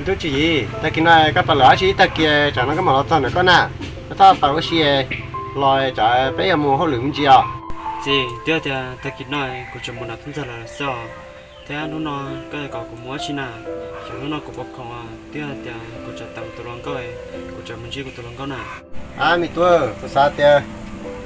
Tub Tswv Yim, tag kis no koj pais lawm dab tsi ib tag kis tsam no koj mam los txog ntawm koj na? Koj txhob pais ua si los tsam peb yuav mus hauj lwm me ntsis os. Txiv, twb tias tag kis no kuv tseem mus nram tub ntxawg lawm xwb os, thiab hnub no koj kom kuv mus dab tsi na? Tsam hnub no kuv puas khoom, twb tias kuv tsam teem tus hluas nkauj, kuv tsam mus ntsib kuv tus hluas nkauj na. A me tub, kuv xav tias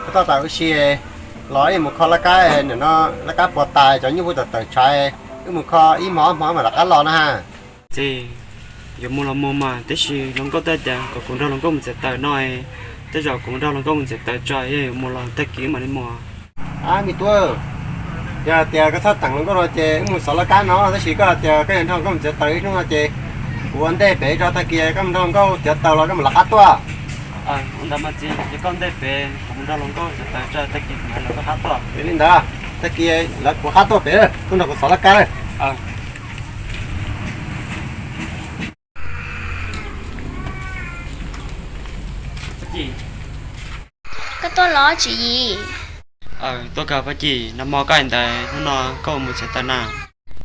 koj txhob pais ua si los wb mus kho laj kab, nim no laj kab puas tas, cov nyuj vuj tawm tawm tshav, wb mus kho ib hmo ob hmo mam rov qab los na ha. Txiv, yuav mus los mus mas, tab sis hluas nkauj twb tias kom kuv nrog hluas nkauj mus txiav taws no, tej zaum kuv nrog hluas nkauj mus txiav taws tso, yog yuav mus los tag kis mam li mus. A me tub, yog tias koj txhob teem hluas nkauj no ces wb mus xov laj kab no, tab sis koj hais tias koj yuav nrog hluas nkauj mus txiav taws ib hnub no ces kuv ua ntej pem tso, tag kis koj mus nrog hluas nkauj txiav taws los koj mam rov qab tuaj. Ua ntawd mas txiv, ces koj ntej pem, kuv mus nrog hluas nkauj txiav taws tso, tag kis kuv mam li los koj qab tuaj. Li ntawd, tag kis lawv kuv qab tuaj pem, koj nrog kuv xov laj kab. Koj tuaj los Tswv Yim? Tuaj kawg Paj Ci, nag hmo koj hais ntawd, hnub no koj mus txiav taws na?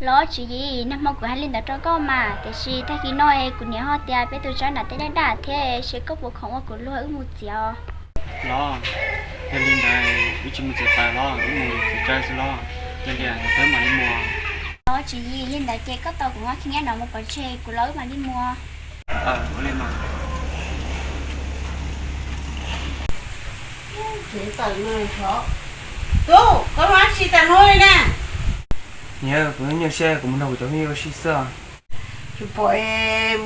Los Tswv Yim, nag hmo kuv hais li ntawd rau koj mas, tiam sis tag kis no kuv niam ho tias peb tus tsab nram tej daj daj thiab, seb koj puas khoom ua kuv luag wb mus txiav os. Los, yog li ntawd wb tsis mus txiav taws los, wb mus txiav taws xwb los, yog li ntawd peb mam li mus. Los Tswv Yim, yog li ntawd ces koj tos kuv ob khib nyiab no mus pov tseg, kuv los wb mam li mus. Ua li mas. Tub, koj mus dab tsi tas hnub li na? Niam, kuv nyuaj siab, kuv mus nrog kuv cov phooj ywg ua si xwb. Tsis pom,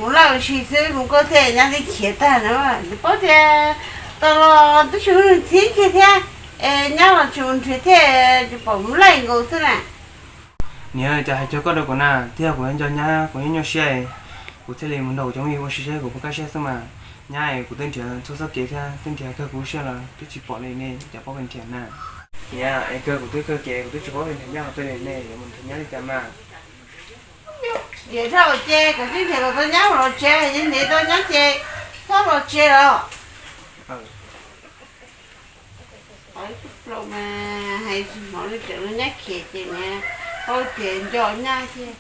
mus lawj ua si xwb, mus koj thiaj nyob tib khiav tag na. Nws paub tias tau los twb tsis mus nrhiav kiag thiab, es nyab los tsis mus nrhiav thiab, tsis pom mus lawj nkaus xwb na. Niam, cas hais cuag koj rau kuv na, twb yog kuv yuav nco nyab, kuv nyuaj nyuaj siab, kuv thiaj li mus nrog kuv cov phooj ywg ua si saib kuv puas kaj siab xwb mas. Nyab, kuv twb nrhiav txhua txoj kev thiab twb nrhiav kawg kuv lub siab los twb tsis pom li ne, cas paub koj nrhiav na. Niam, es kawg kuv twb kawg kev kuv twb tsis paub koj nrhiav nyab hauv twg li ne, yuav mus nrhiav nyab li cas mas. Diam dhau ces kom tib nrhiav kom tau nyab mus los tsev, yog nrhiav tau nyab ces txhob los tsev los. Qhov ib tug plaub mas hais tsis hnov li, tseem los nyab khiav ces niam paub tias nco nyab thiab.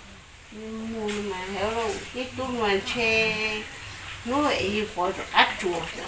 Mus mas hais ua tib tub mas ntshe hnub es yus pov rov qab tsuas xwb.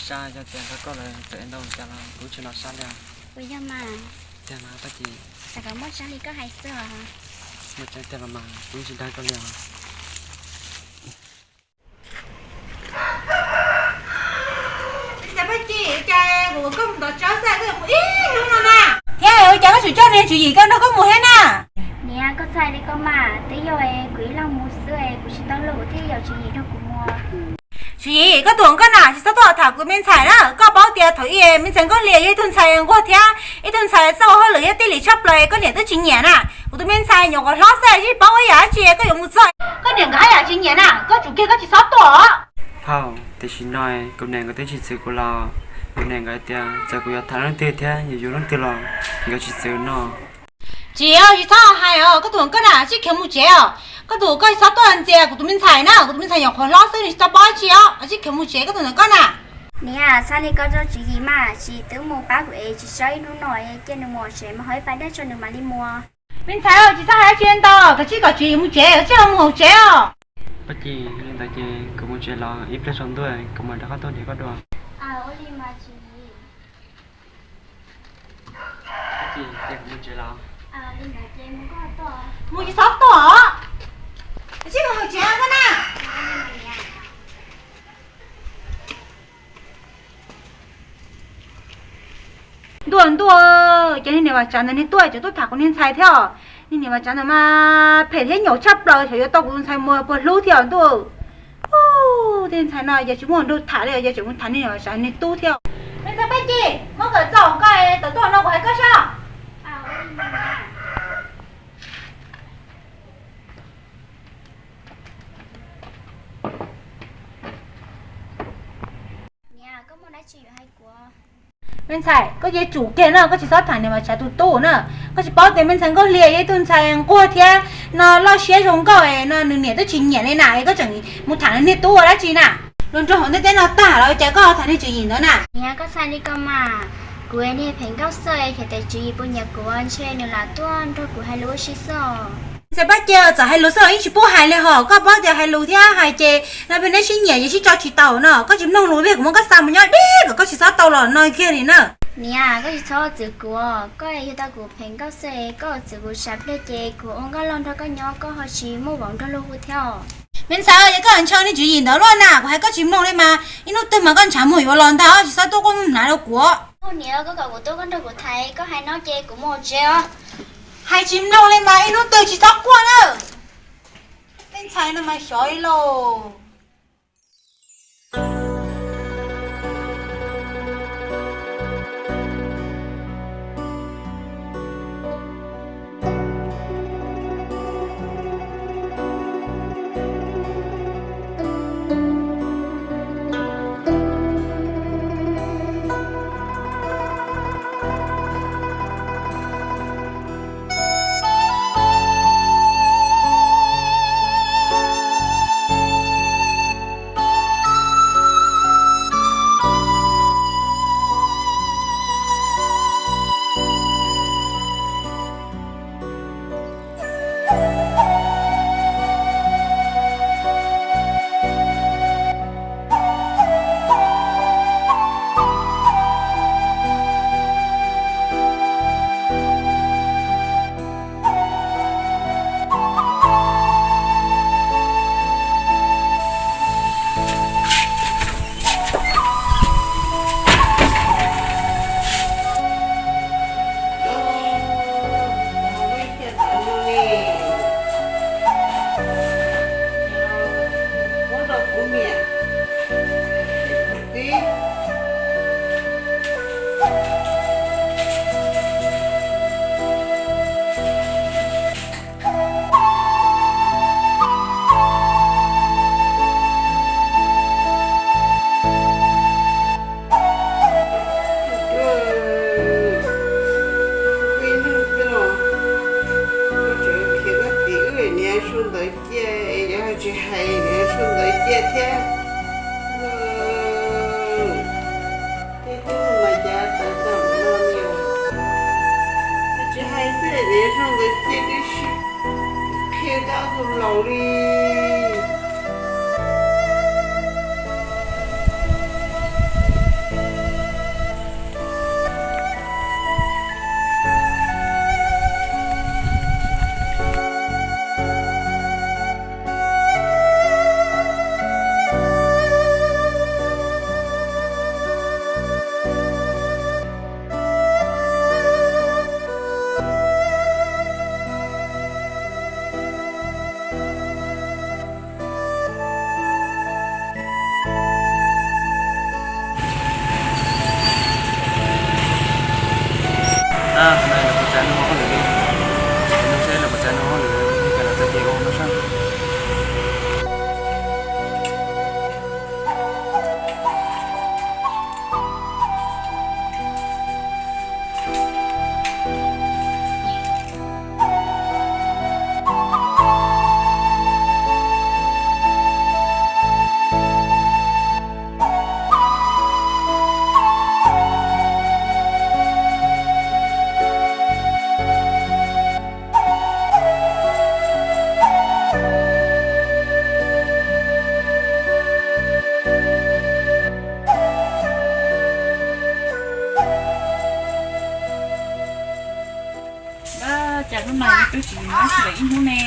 Sab, yog tias nrog koj lawm txawm ntau cas los kuv tsis los sab li os. Puas yog mas? Tiag mas Paj Ci. Xav kom muaj tsav li koj hais xwb os. Muaj tsav tiag los mas kuv tsis dag koj li os. Paj Ci, cas kuv kom koj mus ntov tsawb xwb koj yuav mus ib hnub no na? Thiab ua cas koj tseem coj niag Tswv Yim koj nrog koj mus thiab na? Niam, koj txhais li koj mas, twb yog kuv ib leeg mus xwb, kuv tsis tau luag kuv thiaj yuav Tswv Yim nrog kuv mus. Tswv Yim, koj tus nkauj na tsis txhob tuaj tham kuv me ntxhais na. Koj paub tias thaum ub me ntxhais Nkauj Hli yog ib tug ntxhais nquag thiab ib tug ntxhais txawj ua hauj lwm thiab tij lim tshaj plaws, koj niam twb tsis nyiam na. Kuv tus me ntxhais nyuam qhuav hlob xwb tsis paub ua yam dab tsi koj yuav mus txog. Koj niam nkawd haj yam tsis nyiam na, koj tsum kiag koj tsis txhob tuaj os. Phauj, tam sim no kuv niam nkawd twb tsis txwv kuv los, kuv niam nkawd tias txawm kuv yuav tham leej twg thiab yuav yuav leej twg los nkawd tsis txwv no. Tsis, tsis txhob hais os, koj tus nkauj na, tsij khiav mus tsev os. Koj tus koj tsis txhob tuaj ntxias kuv tus me ntxhais na, kuv tus me ntxhais nyuam qhuav hlob xwb nws tsis tau paub dab tsi os, tsij khiav mus tsev koj tus nkauj na. Niam, txhob li koj tso Tswv Yim mas, tsis twb mus pab kuv es tsis tso ib hnub no, cia nws mus tsev mas ho ib pab dej tso nws mam li mus. Me ntxhais, tsis txhob hais dab tsi ntau, koj tsij kom Tswv Yim mus tsev, koj tsij mus hauv tsev os. Paj Ci, li ntawd ces kuv mus tsev los ib pliag tsaus ntuj kuv mam rov qab tuaj nrhiav koj dua. Mus tsis txhob tuaj os, tsij mus hauv tsev koj na. Ntuj, ntuj, ces niag niam Vam Tsav ntawd niag tub tseem tuaj tham kuv niag ntxhais thiab os. Niag niam Vam Tsav ntawd mas phem thiab nyaum tshaj plaws, xyov yuav tau kuv tus ntxhais mus puas hlub thiab os ntuj. Tej ntxhais no yog tsis muaj nraug tham li, yog tseem mus tham niag niam Vam Tsav niag tub thiab. Me ntxhais Paj Ci, muab kawm txaus koj tawm tuaj no kuv hais koj sab. Me ntxhais, koj yeej tsum kiag no, koj tsis txhob tham niam Vam Tsav tus tub na. Koj tsis paub tias me ntxhais Nkauj Hli yog ib tug ntxhais nquag thiab no loj siab zoo nkauj no, nws niam twb tsis nyiam li na, es koj tseem mus tham nws niag tub ua dab tsi na? Luag nraug hauv ntiaj teb no tag los cas koj ho tham niag Tswv Yim ntawd na? Niam, koj txhob li koj mas, kuv niag phem nkauj xwb, xyov tus Tswv Yim puas nyiam kuv, ntshe nws lam tuaj nrog kuv hais lus ua si xwb os. Ntxhais Paj Ci, txawm hais lus xwb los yeej tsis pub hais li hos, koj paub tias hais lus thiab hais ces no peb neb sib nyiam ces sib tso tsis tau no, koj tsis mloog lus li kuv muab koj xa mus nyob deb kom koj tsis txhob tau los no kiag li na. Niam, koj tsis txhob txwv kuv, koj yog tau kuv phem nkauj xwb, koj txwv kuv tsam pliag ces kuv ua nkauj laug nrog koj nyob koj ho tsis muaj vauv nrog luag hu thiab os. Me ntxhais, yog koj ntshaw niag Tswv Yim ntawd luaj na, kuv hais koj tsis mloog li mas ib hnub twg mas koj ntshav muag yuav los ntag, tsis txhob tuaj quaj hnav rau kuv. Niam, koj kom kuv tuaj koj nrog kuv tham, koj hais no ces kuv mus hauv tsev os. Hais tsis mloog li mas ib hnub twg tsis txhob quaj na. Tej ntxhais no mas xyov li lauj. Niam, sua ntawv ciaj, yog tsis hais niam sua ntawv ciaj thiab. Tej tub mas cas tawv tag no li. Tsis hais xwb niam sua ntawv ciaj tib si, qhia tab tus laus li. Tab sis lawm ib hnub ne,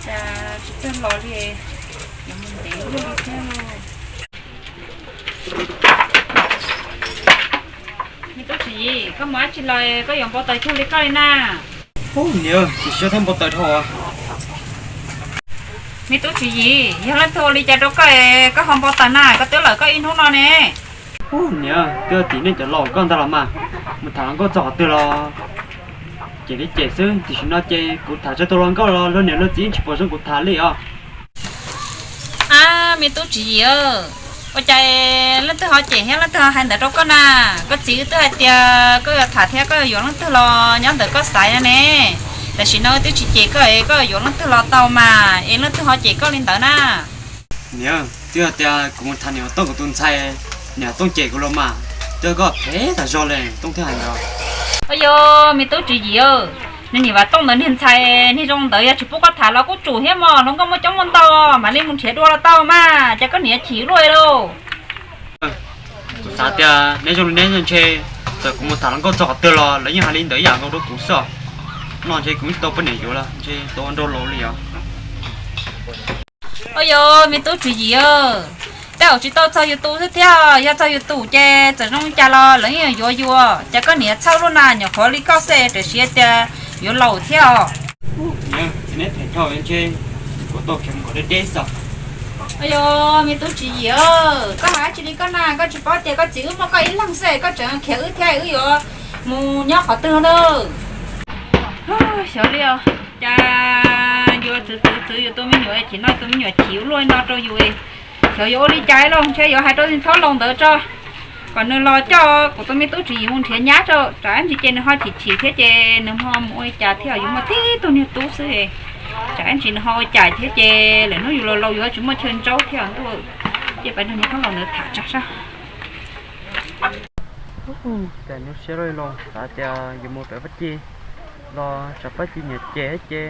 cas tsis txawj los li, yuav mus ntev luaj li thiab. Me tub Tswv Yim, koj mus dab tsi los koj yuav npau taws cuag li koj li na? Ub, niam, tsis siab thiab npau taws dhau. Me tub Tswv Yim, yog leej twg ua li cas rau koj, koj ho npau taws na, koj twb lawm koj ib hnub no ne. Ub, niam, twb yog tim nej cov laus koj ntag los mas, mus tham hluas nkauj txog qhov twg los cem li cem xwb, tiam sis no ces kuv tham txog tus hluas nkauj los luag niam luag txiv tsis pom zoo kuv tham li os. Ab, me tub Tswv Yim, ua cas leej twg ho cem thiab leej twg ho hais ntawd rau koj na? Koj txiv wb twb hais tias koj yuav tham thiab koj yuav yuav leej twg los nyob ntawm koj xaiv no ne. Tam sim no wb twb tsis cem koj es koj yuav leej twg los tau mas, es leej twg ho cem koj li ntawd na? Niam, twb yog tias kuv mus tham niam Tooj kuv tus ntxhais, niam Tooj cem kuv los mas, twb yog koj phem tas zog li, Tooj thiaj hais ntawd. Ua yog me tub Tswv Yim, niam Vam Tooj ntawd niag ntxhais niag zoo ntawd yog tsis pub koj tham los kuj tsum thiab mog, hluas nkauj muaj coob muaj ntau mam li mus nrhiav dua los tau mas, cas koj niam chim luaj li lauj. Kuv xav tias neb zoo li neb ntshe, txawm kuv mus tham hluas nkauj txog qhov twg los lawv yeej hais li ntawd ib yam nkaus rau kuv xwb os. No ntshe kuv tsis tau poj niam yuav lawm, ntshe tau ua nraug laus li os. Ua yog me tub Tswv Yim, tej zaum tsis tau txog yus tus xwb thiab, yog txog yus tus ces txawm zoo li cas los lawv yeej yuav yus, cas koj niam txhawj luaj na, nyuam qhuav li koj xwb tam sim tias yuav laus thiab os. Neb phem dhau ntshe kuv tau khiav mus kom deb deb xwb. Ua yog me tub Tswv Yim, koj hais dab tsi li koj na, koj tsis paub tias koj txiv wb muaj koj ib leeg xwb koj tseem khiav wb thiab, wb yuav mus nyob qhov twg no na? Xyov li os, cas yuav txwv txwv txwv yus tus me nyuam, chim no tus me nyuam chim luaj no rau yus. Xyov yuav ua li cas lauj, ntshe yuav hais rau thaub laus ntawd tso, kom nws los coj kuv tus me tub Tswv Yim mus nrhiav nyab tso, tsam ib ntsis ces nws ho chim chim thiab ces nws ho mus ua li cas thiab, yus muaj tib tug niag tub xwb. Tsam ib ntsis nws ho ua cas thiab ces lawm hnub yus laus laus yus tsis muaj chaw ntsaub thiab ntuj. Ces pab nrog niag thaub laus ntawd tham tsam sab. Cas nyuaj siab loj li los xav tias yuav mus pem Pab Ci los tsam Pab Ci niam cem ces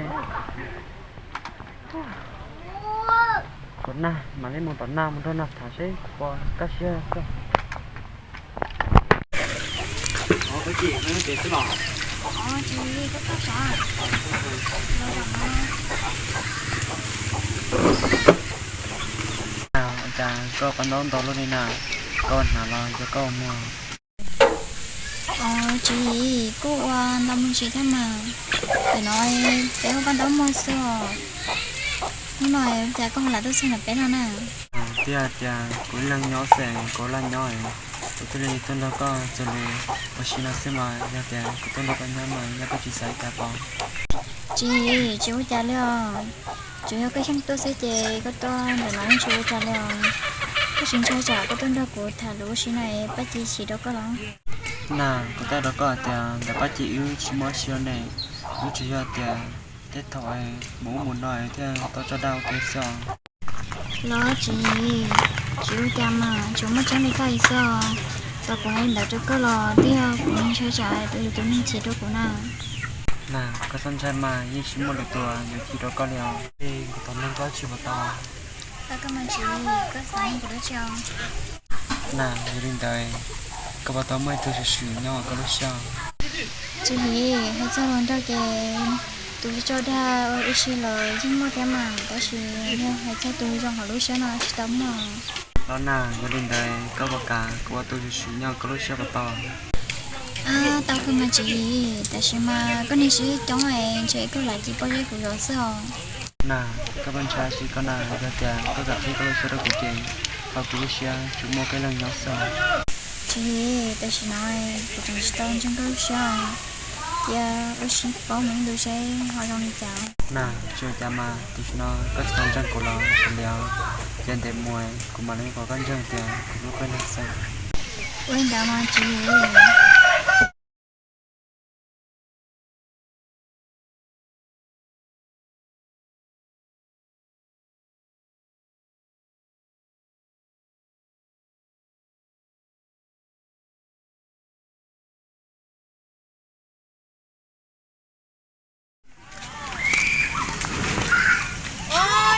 tom Nag mam li mus tom Nag mus nrog Nag tham seb puas kaj siab xwb. Cas koj pab ntaub ntau luaj li na, koj hnav los yog koj ua muag. Tsis, kuj ua ntau me ntsis thiab mas, tam no peb ua pab ntaub muag xwb os. Hnub no cas koj ho lam tuaj txog ntawm peb no na? Twb hais tias kuv ib leeg nyob xwb, kuv laj nyob, kuv thiaj li tuaj nrog koj txuas lus ua si no xwb mas, yog tias kuv tuaj nrog koj nyob no yog koj tsis xav cas pom. Tsis, tsis ua cas li os. Tsuas yog koj xyeej tuaj xwb ces koj tuaj ntawm no yeej tsis ua cas li os. Koj tsis ntshai tsam koj tuaj nrog kuv tham lus ua si no es Pab Ci chim rau koj los? Nag, kuv twb hais rau koj tias ntawm Pab Ci wb tsis muaj dab tsi ne, wb tsuas yog tias tej thaum mus ub mus no thiaj tau tso dag ua ke xwb os. Los tsis, tsis ua cas mas, tsuas muaj tseeb li koj hais xwb os. Tau kuv hais li ntawd rau koj los twb yog kuv ntshai tsam tus yus tus neeg chim rau kuv na. Nag, koj txhob ntshai mas, yeej tsis muaj lwm tus yuav chim rau koj li os. Kuv thov nug koj dab tsi puas tau? Tau koj mas tsis, koj xav nug kuv dab tsi os? Nag, yog li ntawd koj puas tau muaj ib tug swm swm nyob koj lub siab? Tsis, hais txog hluas nraug ces tus tso dag ua ib si los yeej muaj thiab mas, tab sis yog hais txog tus zoo hauv lub siab no tsis tau muaj. Los Nag, yog li ntawd koj puas kam kuv ua tus swm swm nyob koj lub siab puas tau? Tau kawg mas tsis, tab sis mas koj niag siab coob es ntshe koj lam cia pob zeb kuv zov xwb os. Nag, koj puas ntshai tsis koj na, yog tias koj kam qhib koj lub siab rau kuv ces hauv kuv lub siab tsuas muaj koj ib leeg nyob xwb os. Tsis, tam sim no kuv tseem tsis tau ntseeg koj lub siab, cia wb sib paub mus ib ntu seb ho zoo li cas. Nag, tsis ua cas mas, tam sim no koj tsis tau ntseeg kuv los kuv liam, cia ntev mus kuv mam li kom koj ntseeg tias kuv muaj koj ib leeg xwb. Ua li ntawd mas tsis.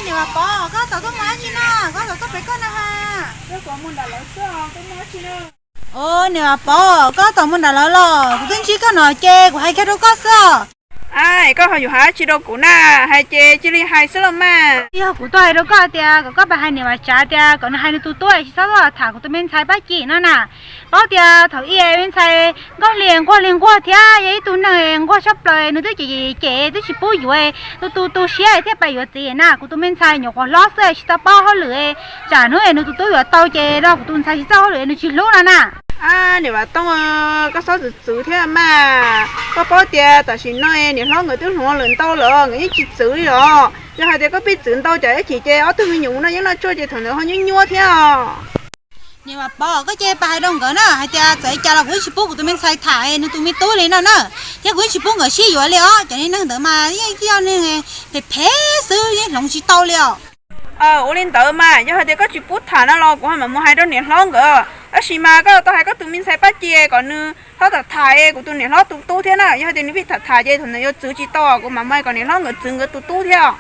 Niam Vam Pov, koj tau tuaj mus dab tsi no? Koj tau tuaj pem koj na ha. Niam Vam Pov, koj tau mus nram lawv los? Kuv twb ntsib koj no ces kuv hais kiag rau koj xwb os. Koj ho yuav hais dab tsi rau kuv na? Hais ces cia li hais xwb los mas. Yog kuv tuaj hais rau koj tias kom koj pab hais niam Vam Tsav tias kom nws hais nws tus tub tsis txhob tuaj tham kuv tus me ntxhais Paj Ci no na. Paub tias thaum ub me ntxhais Nkauj Hli nquag li nquag thiab yog ib tug neeg nquag tshaj plaws, nws twb cem cem twb tsis pub yuav, tu tu tu siab thiaj pais yuav txiv na. Kuv tus me ntxhais nyuam qhuav hlob xwb tsis tau paub hauj lwm, tsam hnub nws tus tub yuav tau ces no kuv tus ntxhais tsis txawj hauj lwm nws tsis hlub no na. Niam Vam Tooj, koj txhob txwv txwv thiab mas. Koj paub tias tam sim no niam hlob nkawd twb hluas lawm ntau lawm, nkawd yeej tsis txwv li os. Yog hais tias koj pib txwv ntau cas ib chim ces ob tug me nyuam no yeej noj tshuaj ces thaum ntawd ho nyuaj nyuaj thiab os. Niam Vam Pov, koj cia li pab hais rau nkawd na hais tias txawm li cas los kuv yeej tsis pub kuv tus me ntxhais tham nws tus me tub li no na, thiab kuv yeej tsis pub nkawd sib yuav li os. Cov neeg ntawd mas yeej yog neeg phem phem xwb, yeej hloov tsis tau li os. Ua li ntawd mas yog hais tias koj tsis pub tham no los kuv ho mam mus hais rau niam hlob nkawd. Tab sis mas koj tau hais koj tus me ntxhais Paj Ci kom nws txhob tham tham kuv tus niam hlob tus tub thiab na. Yog hais tias nws pheej tham tham ces thaum ntawd yuav txwv tsis tau, kuv mam mus hais kom niam hlob nkawd txwv nkawd tus tub thiab.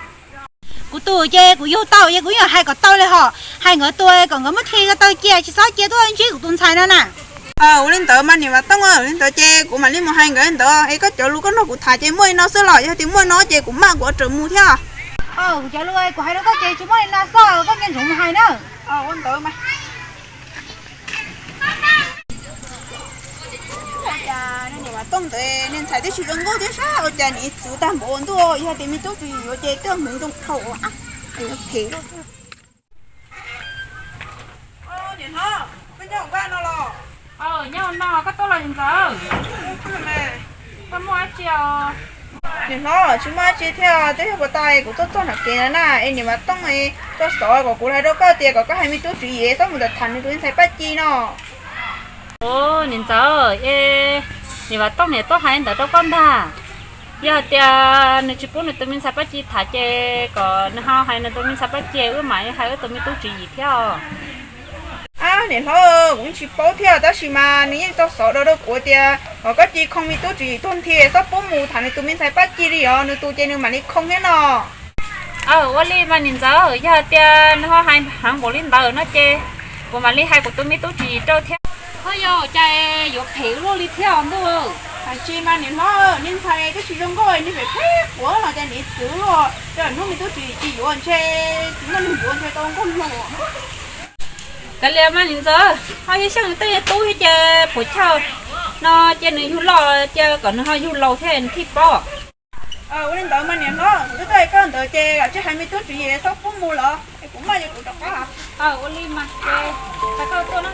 Kuv tus ces kuv yug tau ces kuv yeej hais kom tau li hos, hais nkawd tus kom nkawd muab khi ko taw cia tsis txhob cia tuaj ntsib kuv tus ntxhais no na. Ua li ntawd mas niam Vam Tooj, li ntawd ces kuv mam li mus hais nkawd li ntawd es koj cov lus koj nrog kuv tham ces muaj li no xwb los yog tias muaj li no ces kuv maj kuv ua raws mus thiab. Kuv cov lus kuv hais rau koj ces tsis muaj li no xwb, koj nco ntsoov mus hais na. Ua ntawd mas. Ua cas niam Vam Tooj ntawd niag ntxhais twb tsis zoo nkauj thiab sab, ua cas niam txwv tag npaum ntuj, yog tias me tub tsis yuav ces twb hmoov zoo dhau. Niam hlob, koj nyob vaj no los? Nyob no, koj tuaj los niam ntxawm? Koj muaj dab tsi os? Niam hlob, tsis muaj dab tsi thiab, twb yog puas tas kuv tuaj txog nram kev na, es niam Vam Tooj tso xov kom kuv hais rau koj tias kom koj hais me tub Tswv Yim txhob mus tham nws tus me ntxhais Paj Ci no. Niam ntxawm, es niam Vam Tooj niam tuaj hais ntawd rau koj ntag. Yog hais tias nws tsis pub nws tus me ntxhais Paj Ci tham ces kom nws ho hais nws tus me ntxhais Paj Ci, wb mam hais wb tus me tub Tswv Yim thiab os. Ab niam hlob, kuv yeej tsis paub thiab tab sis mas nws yeej tso xov rau rau kuv tias kom koj cia li khoo me tub Tswv Yim tuag nthi, txhob pub mus tham nws tus me ntxhais Paj Ci li os, nws tus ces nws mam li khoo thiab no. Ua li mas niam ntxawm, yog hais tias nws ho hais heev npaum li ntawd no ces kuv mam li hais kuv tus me tub Tswv Yim rau thiab. Ho yog cas yuav phem luaj li thiab os ntuj. Hais tsis mas niam hlob, niag ntxhais twb tsis zoo nkauj, niag phem phem quav no ces niam txwv luaj, ces hnub me tub Tswv Yim tsis yuav ntshe tsis muaj neeg yuav ntshe tau nkauj nraug. Kav liam mas niam ntxawm, ho yog xyov nws tej tub thiab ces puas chawj no ces nws yug loj ces kom nws ho yug laus thiab nws thiaj paub. Ua li ntawd mas niam hlob, kuv twb tuaj hais koj ntawd ces koj cia li hais me tub Tswv Yim txhob pub mus los es kuv maj yuav kuv rov qab. Ua li mas ces hais koj tuaj na.